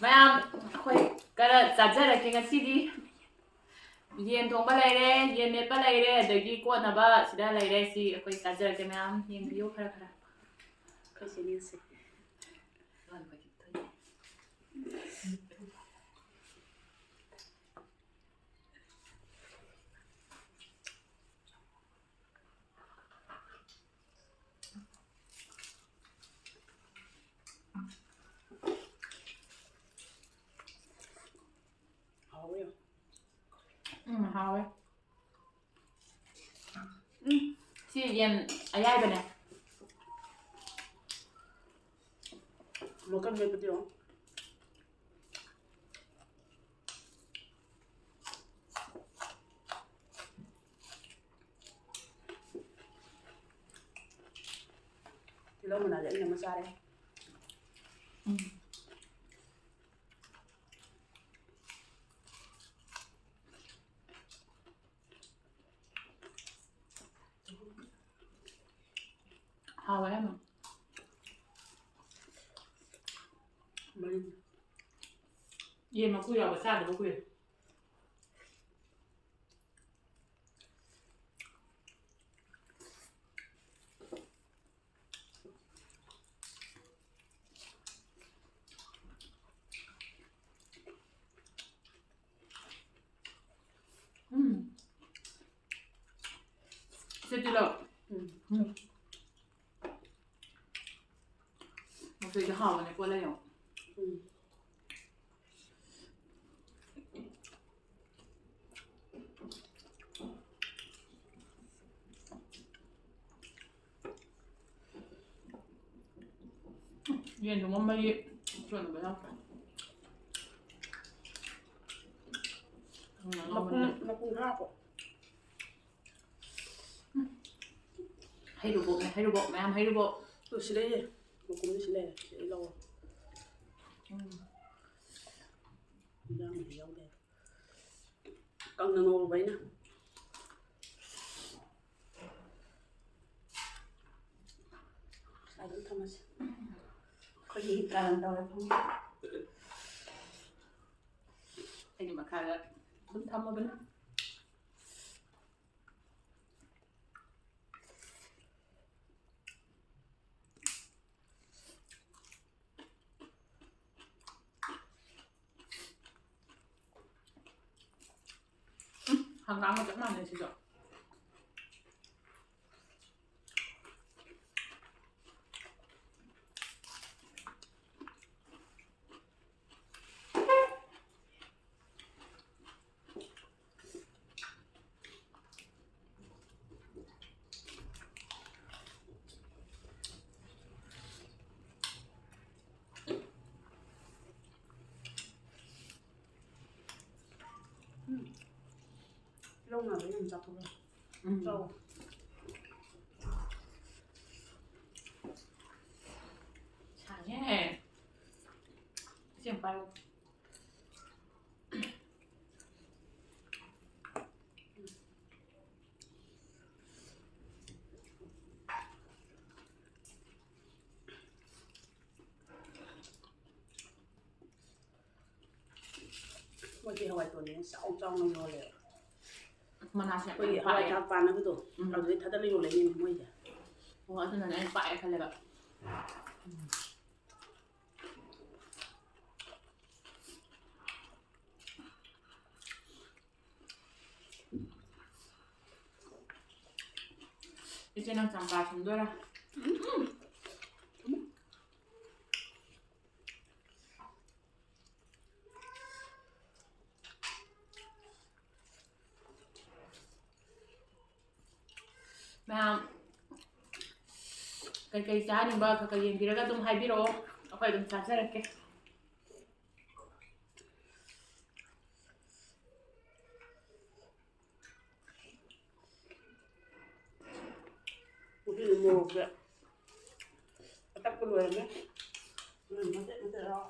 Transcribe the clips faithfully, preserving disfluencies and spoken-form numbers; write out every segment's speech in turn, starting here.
ꯃꯌꯥꯝ ꯑꯩꯈꯣꯏ ꯈꯔ ꯆꯥꯖꯔꯛꯀꯦ ꯉꯁꯤꯗꯤ꯫ ꯌꯦꯟ ꯊꯣꯡꯕ ꯂꯩꯔꯦ, ꯌꯦꯟ ꯃꯦꯠꯄ ꯂꯩꯔꯦ, ꯑꯗꯒꯤ ꯀꯣꯠꯅꯕ ꯁꯤꯗ ꯂꯩꯔꯦ꯫ ꯁꯤ ꯑꯩꯈꯣꯏ ꯆꯥꯖꯔꯛꯀꯦ ꯃꯌꯥꯝ, ꯌꯦꯡꯕꯤꯌꯨ ꯈꯔ ꯈꯔ꯫ ꯑꯩꯈꯣꯏ ꯁꯦꯝꯃꯤꯁꯦ꯫ ꯍꯥꯎꯋꯦ꯫ ꯎꯝ, ꯍꯥꯎꯋꯦ꯫ ꯎꯝ, ꯁꯤ ꯌꯦꯟ ꯑꯌꯥꯏꯕꯅꯦ꯫ ꯃꯀꯟ ꯃꯦꯠꯄꯗꯤ ꯌꯦꯡꯉꯣ꯫ ꯇꯤꯜꯍꯧ ꯃꯅꯥꯁꯦ ꯑꯩꯅ ꯑꯃ ꯆꯥꯔꯦ꯫ ꯎꯝ꯫ ꯍꯥꯎꯋꯦ ꯌꯥꯝꯅ꯫ ꯃꯔꯤꯟ꯫ ꯌꯦꯟ ꯃꯀꯨ ꯌꯥꯎꯕ ꯆꯥꯗꯕ ꯀꯨꯏꯔꯦ꯫ ꯎꯝ꯫ ꯁꯤ ꯇꯤꯜꯍꯧ꯫ ꯎꯝ꯫ ꯎꯝ꯫ ꯃꯆꯣꯏꯗꯣ ꯍꯥꯎꯕꯅꯦꯀꯣ, ꯂꯩꯌꯣ꯫ ꯎꯝ꯫ ꯌꯦꯟ ꯊꯣꯡꯕ ꯃꯍꯤ ꯆꯣꯠꯅꯕ ꯌꯥꯎꯈ꯭ꯔꯦ꯫ ꯃꯄꯨꯝ, ꯃꯄꯨꯝ ꯈꯔ ꯍꯥꯞꯄꯣ꯫ ꯍꯩꯔꯨꯕꯣꯛꯅꯦ, ꯍꯩꯔꯨꯕꯣꯛ, ꯃꯌꯥꯝ ꯍꯩꯔꯨꯕꯣꯛ꯫ ꯑꯣ, ꯁꯤ ꯂꯩꯌꯦ꯫ ꯃꯄꯨꯝꯗꯤ ꯁꯤ ꯂꯩꯔꯦ꯫ ꯁꯤ ꯂꯧꯔꯣ꯫ ꯎꯝ꯫ ꯏꯟꯖꯥꯡꯗꯤ ꯌꯥꯎꯗꯦ꯫ ꯀꯪꯅ ꯉꯧꯔꯨꯕ ꯑꯩꯅ꯫ ꯁ꯭ꯋꯥꯏꯗ ꯑꯗꯨꯝ ꯊꯝꯃꯁꯤ꯫ ꯑꯩꯈꯣꯏꯒꯤ ꯀꯥꯔꯟ ꯇꯧꯔꯦ ꯐꯃꯨꯡ꯫ ꯃꯈꯥꯗ ꯑꯗꯨꯝ ꯊꯝꯃꯕꯅꯤ꯫ ꯎꯝ, ꯍꯪꯒꯥꯝꯒ ꯆꯞ ꯃꯥꯟꯅꯩ ꯁꯤꯁꯨ꯫ ꯎꯝ꯫ ꯇꯤꯜꯍꯧ ꯉꯥꯗꯣ ꯌꯥꯝ ꯆꯥꯊꯣꯛꯑꯦ꯫ ꯎꯝ꯫ ꯆꯥꯎ꯫ ꯁꯥꯏꯍꯦ꯫ ꯏꯆꯦ ꯑꯃ ꯄꯥꯏꯌꯨ꯫ ꯃꯣꯏꯗꯤ ꯍꯋꯥꯏ ꯇꯣꯟꯅꯦ ꯆꯥꯎ ꯆꯥꯎꯅ ꯌꯣꯜꯂꯦꯕ꯫ ꯃꯅꯥꯁꯦ ꯌꯥꯝ ꯑꯩꯈꯣꯏꯒꯤ ꯍꯋꯥꯏ ꯄꯥꯛꯑꯦ꯫ ꯊ꯭ꯔꯥꯛ ꯄꯥꯟꯅꯕꯗꯣ, ꯎꯝ꯫ ꯑꯗꯨꯗꯩ ꯊꯥꯗꯠꯂ ꯌꯣꯜꯂꯛꯏꯅꯦ ꯃꯣꯏꯁꯦ꯫ ꯑꯣ, ꯑꯗꯨꯅꯅꯦ ꯑꯩꯅ ꯄꯥꯛꯑꯦ ꯈꯜꯂꯦꯕ꯫ ꯏꯆꯦ, ꯅꯪ ꯆꯝꯄ꯭ꯔꯥ ꯁꯨꯝꯗꯣꯏꯔꯥ? ꯃꯌꯥꯝ ꯀꯩꯀꯩ ꯆꯥꯅꯤꯡꯕ ꯈꯔ ꯈꯔ ꯌꯦꯡꯕꯤꯔꯒ ꯑꯗꯨꯝ ꯍꯥꯏꯕꯤꯔꯛꯑꯣ, ꯑꯩꯈꯣꯏ ꯑꯗꯨꯝ ꯆꯥꯖꯔꯛꯀꯦ꯫ ꯉꯁꯤꯗꯤ ꯃꯣꯔꯣꯛꯁꯦ ꯑꯇꯛꯄ ꯂꯣꯏꯔꯝꯃꯦ꯫ ꯎꯝ, ꯃꯆꯦꯠ ꯃꯆꯦꯠ ꯌꯥꯎ꯫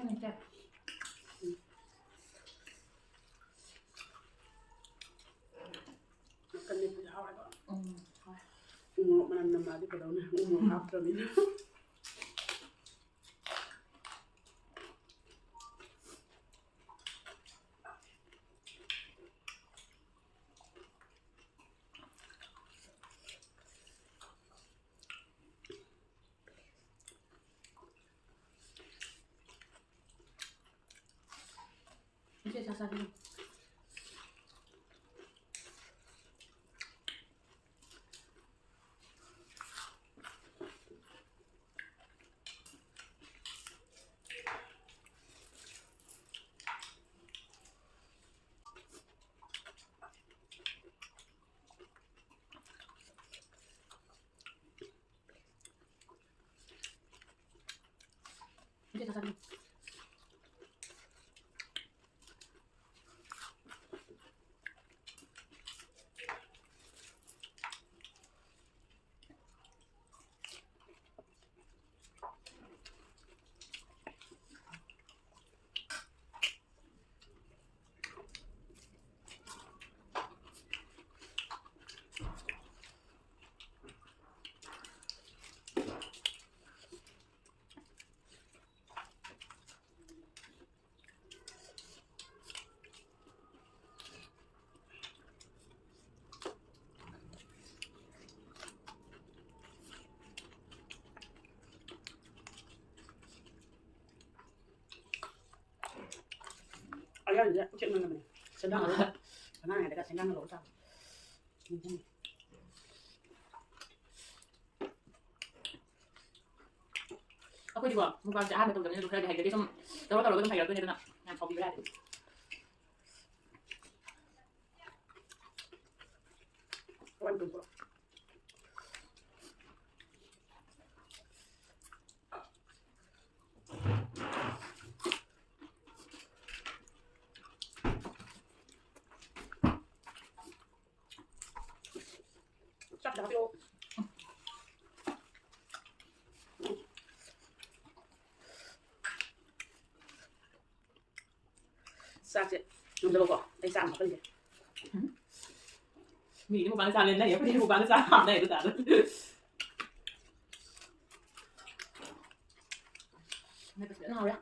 ꯎꯝ, ꯏꯆꯦ꯫ ꯃꯀꯟ ꯃꯦꯠꯄꯁꯦ ꯍꯥꯎꯋꯦꯕ꯫ ꯎꯝ, ꯍꯣꯏ꯫ ꯎ ꯃꯣꯔꯣꯛ ꯃꯅꯝ ꯅꯝꯃꯛꯑꯗꯤ ꯐꯗꯧꯅꯦ, ꯎ ꯃꯣꯔꯣꯛ ꯍꯥꯞꯇ꯭ꯔꯕꯅꯤꯅ꯫ ꯏꯆꯦ ꯆꯥꯛ ꯆꯥꯕꯤꯔꯣ꯫ ꯏꯆꯦ ꯆꯥꯛ ꯆꯥꯕꯤꯔꯣ꯫ ꯑꯉꯥꯡꯁꯦ ꯎꯆꯦꯛ ꯃꯥꯟꯅꯕꯅꯦ꯫ ꯁꯦꯟꯗꯥꯡ ꯂꯧꯕ꯫ ꯑꯉꯥꯡ ꯑꯣꯏꯔꯤꯉꯩꯗꯒ ꯁꯦꯟꯗꯥꯡ ꯂꯧꯕ ꯆꯥꯕ꯫ ꯑꯩꯈꯣꯏꯗꯤꯀꯣ mukbangꯁꯦ ꯑꯍꯥꯟꯕ ꯇꯧꯗꯕꯅꯤꯅ ꯑꯗꯨꯝ ꯈꯔꯗꯤ ꯍꯩꯖꯗꯦ꯫ ꯁꯨꯝ ꯇꯧꯔ ꯇꯧꯔꯒ ꯑꯗꯨꯝ ꯍꯩꯔꯛꯇꯣꯏꯅꯦ, ꯑꯗꯨꯅ ꯌꯥꯝ ꯁꯥꯎꯕꯤꯕ ꯌꯥꯗꯦ꯫ ꯆꯥꯛ ꯆꯥꯕꯤꯔꯣ꯫ ꯆꯥꯛꯁꯦ ꯉꯝꯗꯕꯀꯣ, ꯑꯩ ꯆꯥꯛ ꯑꯃ ꯍꯥꯞꯄꯜꯂꯤꯁꯦ꯫ ꯃꯤꯗꯤ ꯃꯨꯛꯕꯥꯡ ꯆꯥ ꯂꯦꯟꯅꯩ, ꯑꯩꯈꯣꯏꯗꯤ ꯃꯨꯛꯕꯥꯡ ꯆꯥ ꯍꯥꯞꯅꯩ ꯑꯗꯨ ꯇꯥꯔꯦ꯫ ꯐꯖꯅ ꯍꯥꯎꯔꯦ꯫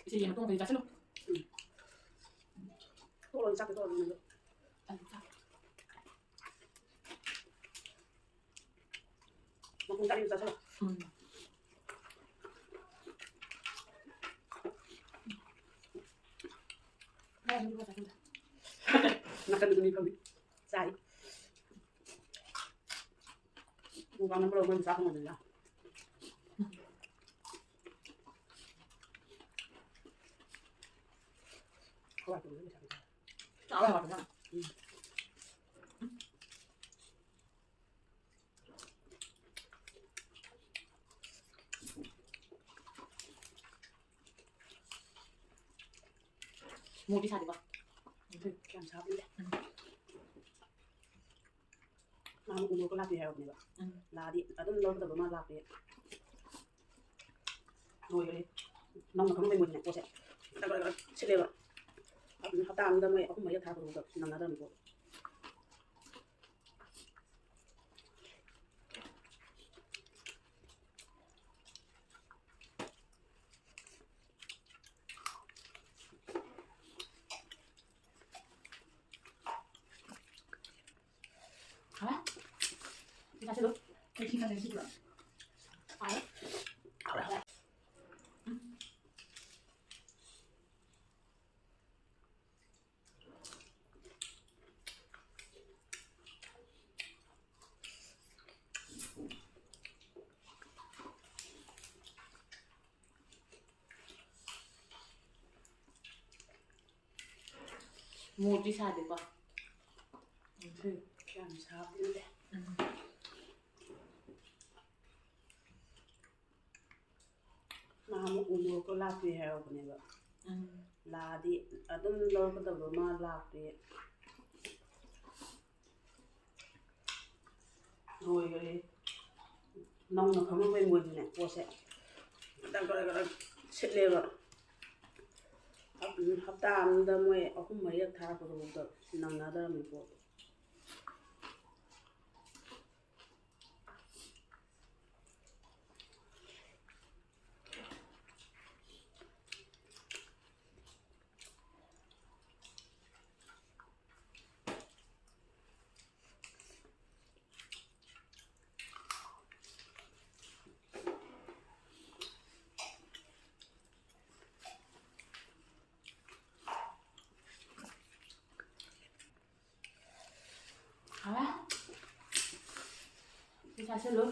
ꯏꯆꯦ, ꯌꯦꯟ ꯃꯇꯣꯡ ꯀꯩ ꯆꯥꯁꯤꯜꯂꯨ꯫ ꯎꯝ꯫ ꯇꯣꯛꯑꯣ, ꯆꯥꯛꯇꯣ ꯇꯣꯛꯑꯣ, ꯅꯪꯗꯣ꯫ ꯑꯩ ꯆꯥꯛ ꯃꯄꯨꯝ ꯆꯥꯅꯤꯡ ꯆꯥꯁꯜꯂꯣ꯫ ꯎꯝ꯫ ꯅꯥꯀꯟꯗ ꯃꯤ ꯐꯝꯃꯤ꯫ ꯆꯥꯏ꯫ ꯃꯨꯛꯕꯥꯡꯅ ꯃꯔꯣꯜ ꯑꯃ ꯆꯥ ꯐꯪꯉꯣꯏꯗꯣꯏꯅꯤꯅ꯫ ꯍꯋꯥꯏ ꯊꯣꯡꯕꯗꯤ ꯄꯩꯁꯥ ꯄꯤꯖꯔꯦ꯫ ꯆꯥꯕ ꯍꯥꯎꯕꯅ꯫ ꯎꯝ꯫ ꯃꯣꯔꯣꯛꯇꯤ ꯁꯥꯗꯦꯀꯣ? ꯎꯝ, ꯌꯥꯝ ꯁꯥꯕ ꯑꯣꯏꯗꯦ꯫ ꯎꯝ꯫ ꯃꯥ ꯑꯃꯨꯛ ꯎꯃꯣꯔꯣꯛꯀ ꯂꯥꯛꯇꯦ ꯍꯥꯏꯔꯕꯅꯦꯕ꯫ ꯎꯝ꯫ ꯂꯥꯛꯑꯗꯤ ꯑꯗꯨꯝ ꯂꯧꯔꯗꯕ ꯃꯥ ꯂꯥꯛꯇꯦ꯫ ꯂꯣꯏꯈ꯭ꯔꯦ꯫ ꯅꯪꯅ ꯈꯪꯕꯩ ꯃꯣꯏꯗꯤꯅꯦ ꯄꯣꯠꯁꯦ ꯈꯔ ꯈꯔ ꯈꯔ ꯁꯤꯠꯂꯦꯕ꯫ ꯑꯗꯨꯅ ꯍꯞꯇꯥ ꯑꯃꯗ ꯃꯣꯏ ꯑꯍꯨꯝ ꯃꯔꯤꯔꯛ ꯊꯥꯔꯛꯄꯗꯨꯐꯥꯎꯗ ꯅꯪꯅꯗꯕꯅꯤꯀꯣ꯫ ꯍꯥ? ꯁꯤ ꯆꯥꯁꯤꯜꯂꯨ꯫ ꯑꯩ ꯁꯤ ꯈꯛꯇꯪ ꯁꯤꯕ꯭ꯔꯣ? ꯍꯥꯎꯔꯦ꯫ ꯍꯥꯎꯔꯦ, ꯍꯥꯎꯔꯦ꯫ ꯎꯝ꯫ ꯃꯣꯔꯣꯛꯇꯤ ꯁꯥꯗꯦꯀꯣ? ꯎꯝ, ꯌꯥꯝ ꯁꯥꯕꯗꯤ ꯅꯠꯇꯦ꯫ ꯎꯝ꯫ ꯎ ꯃꯣꯔꯣꯛꯇꯣ ꯂꯥꯛꯇꯦ ꯍꯥꯏꯍꯧꯕꯅꯦꯕ꯫ ꯎꯝ꯫ ꯂꯥꯛꯑꯗꯤ ꯑꯗꯨꯝ ꯂꯧꯔꯛꯀꯗꯕꯗꯣ ꯃꯥ ꯂꯥꯛꯇꯦ꯫ ꯂꯣꯏꯈ꯭ꯔꯦ꯫ ꯅꯧꯅ ꯐꯝꯃꯛꯄꯩ ꯃꯣꯏꯗꯤꯅꯦ ꯄꯣꯠꯁꯦ ꯒꯗꯛ ꯒꯗꯛ ꯒꯗꯛ ꯁꯤꯠꯂꯦꯕ꯫ ꯍꯞ-, ꯍꯞꯇꯥ ꯑꯃꯗ ꯃꯣꯏ ꯑꯍꯨꯝ ꯃꯔꯤꯔꯛ ꯊꯥꯔꯛꯄꯗꯨꯐꯥꯎꯗ ꯅꯪꯅꯗ꯭ꯔꯕꯅꯤ ꯄꯣꯠ꯫ ꯍꯥꯎꯔꯦ꯫ ꯁꯤ ꯆꯥꯁꯤꯜꯂꯨ꯫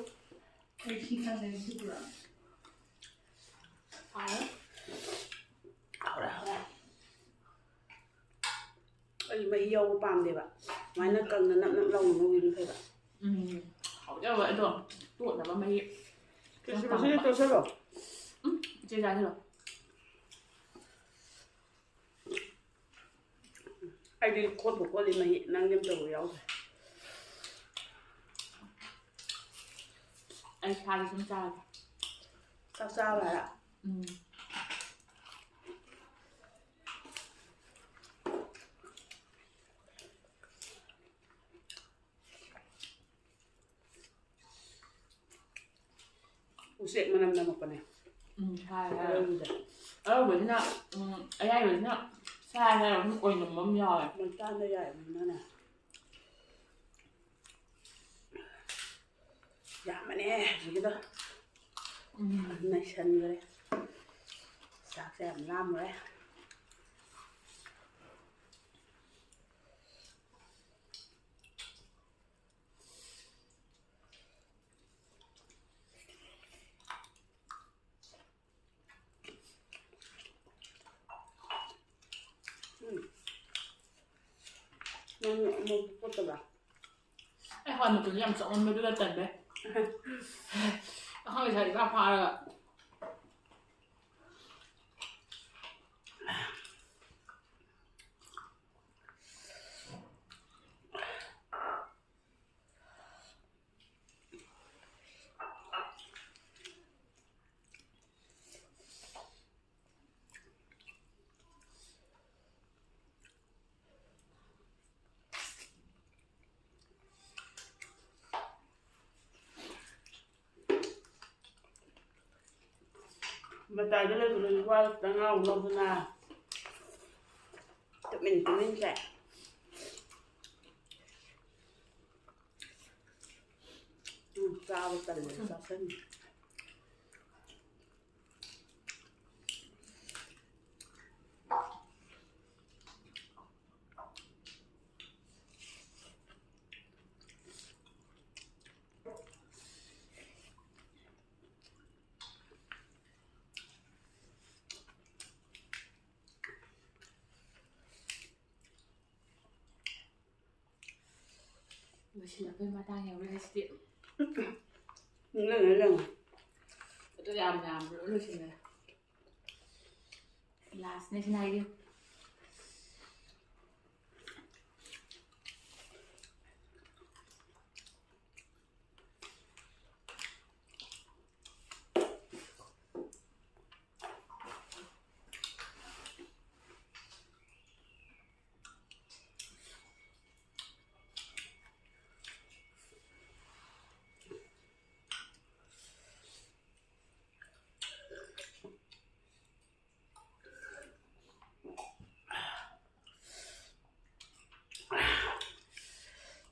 ꯑꯩ ꯁꯤ ꯈꯪꯗꯦ, ꯁꯤ ꯄꯨꯔꯛꯑꯣ꯫ ꯍꯥꯎꯔꯦ꯫ ꯍꯥꯎꯔꯦ, ꯍꯥꯎꯔꯦ꯫ ꯑꯩ ꯃꯍꯤ ꯌꯥꯎꯕ ꯄꯥꯝꯗꯦꯕ꯫ ꯁꯨꯃꯥꯏꯅ ꯀꯪꯅ ꯅꯞ ꯅꯞ ꯂꯥꯎꯅ ꯉꯧꯕꯤꯗꯨꯅ ꯐꯩꯕ꯫ ꯎꯝ꯫ ꯍꯥꯎꯗꯤ ꯍꯥꯎꯋꯦ ꯑꯗꯣ ꯇꯣꯠꯅꯕ ꯃꯍꯤ ꯈꯤꯇꯪ ꯈꯤꯇꯪ ꯄꯥꯝꯕ꯫ ꯇꯣꯠꯁꯜꯂꯣ꯫ ꯎꯝ, ꯏꯆꯦ ꯆꯥꯁꯤꯜꯂꯣ꯫ ꯑꯩꯗꯤ ꯈꯣꯠꯄꯨ ꯈꯣꯠꯂꯤ ꯃꯍꯤ, ꯅꯪꯗꯤ ꯑꯝꯇꯕꯨ ꯌꯥꯎꯗ꯭ꯔꯦ꯫ ꯑꯩ ꯁꯥꯗꯤ ꯁꯨꯝ ꯆꯥꯔꯒꯦ꯫ ꯆꯥꯛ ꯆꯥꯕ ꯍꯥꯏꯔ? ꯎꯝ꯫ ꯎꯆꯦꯛ ꯃꯅꯝ ꯅꯝꯃꯛꯄꯅꯦ꯫ ꯎꯝ, ꯁꯥꯏ ꯍꯥꯏꯔ꯫ ꯑꯔꯧꯕꯗ꯫ ꯑꯔꯧꯕꯁꯤꯅ, ꯎꯝ, ꯑꯌꯥꯏꯕꯁꯤꯅ ꯁꯥꯏ ꯍꯥꯏꯔ ꯑꯗꯨꯝ ꯑꯣꯏꯅꯝꯕ ꯑꯃ ꯌꯥꯎꯋꯦ꯫ ꯃꯩꯇꯥꯟꯗ ꯌꯥꯏꯕꯅꯤꯅꯅꯦ꯫ ꯌꯥꯝꯕꯅꯦ ꯍꯧꯖꯤꯛꯀꯤꯗꯣ꯫ ꯎꯝ꯫ ꯅꯩꯁꯟꯈ꯭ꯔꯦ꯫ ꯆꯥꯛꯁꯦ ꯌꯥꯝ ꯂꯥꯝꯃꯨꯔꯦ꯫ ꯎꯝ꯫ ꯅꯪ ꯑꯃꯨꯛ ꯀꯣꯠꯇꯕ? ꯑꯩ ꯍꯋꯥꯏ ꯃꯇꯣꯟꯁꯦ ꯌꯥꯝ ꯆꯥꯎꯃꯟꯕꯗꯨꯗ ꯇꯜꯂꯦ꯫ ꯑꯍꯥꯟꯕ ꯏꯁꯥ ꯏꯄꯥ ꯐꯥꯔꯒ꯫ ꯃꯇꯥꯏꯗ ꯂꯩꯕꯗꯨ ꯂꯨꯄꯥ ꯈꯤꯇꯪ ꯉꯥꯎꯅꯕꯗꯨꯅ ꯇꯨꯃꯤꯟ ꯇꯨꯃꯤꯟꯁꯦ꯫ ꯎꯝ, ꯆꯥꯕ ꯇꯜꯂꯦ, ꯆꯥꯁꯟꯕ꯫ ꯂꯣꯏꯁꯤꯜꯂꯛꯄꯩ ꯃꯇꯥꯡ ꯌꯧꯔꯦ ꯁꯤꯗꯤ꯫ ꯂꯪꯉꯦ, ꯂꯪꯉꯦ꯫ ꯑꯗꯨ ꯌꯥꯝ ꯌꯥꯝ ꯂꯣꯏ ꯂꯣꯏꯁꯤꯟꯅꯔꯦ꯫ ꯂꯥꯁꯅꯦ ꯁꯤꯅ ꯑꯩꯒꯤ꯫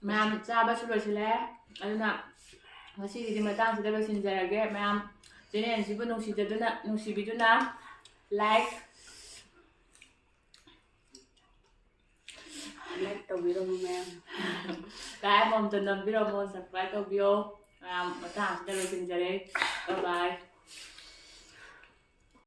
ꯃꯌꯥꯝ ꯆꯥꯕꯁꯨ ꯂꯣꯏꯁꯤꯜꯂꯦ꯫ ꯑꯗꯨꯅ ꯉꯁꯤꯒꯤꯗꯤ ꯃꯇꯥꯡꯁꯤꯗ ꯂꯣꯏꯁꯤꯟꯖꯔꯒꯦ꯫ ꯃꯌꯥꯝ ꯆꯦꯅꯦꯜꯁꯤꯕꯨ ꯅꯨꯡꯁꯤꯖꯗꯨꯅ, ꯅꯨꯡꯁꯤꯕꯤꯗꯨꯅ like, like ꯇꯧꯕꯤꯔꯝꯃꯨ ꯃꯌꯥꯝ꯫ Like ꯑꯃꯃꯝꯇ ꯅꯝꯕꯤꯔꯝꯃꯣ, subscribe ꯇꯧꯕꯤꯌꯣ꯫ ꯃꯌꯥꯝ ꯃꯇꯥꯡꯁꯤꯗ ꯂꯣꯏꯁꯤꯟꯖꯔꯦ꯫ Bye bye꯫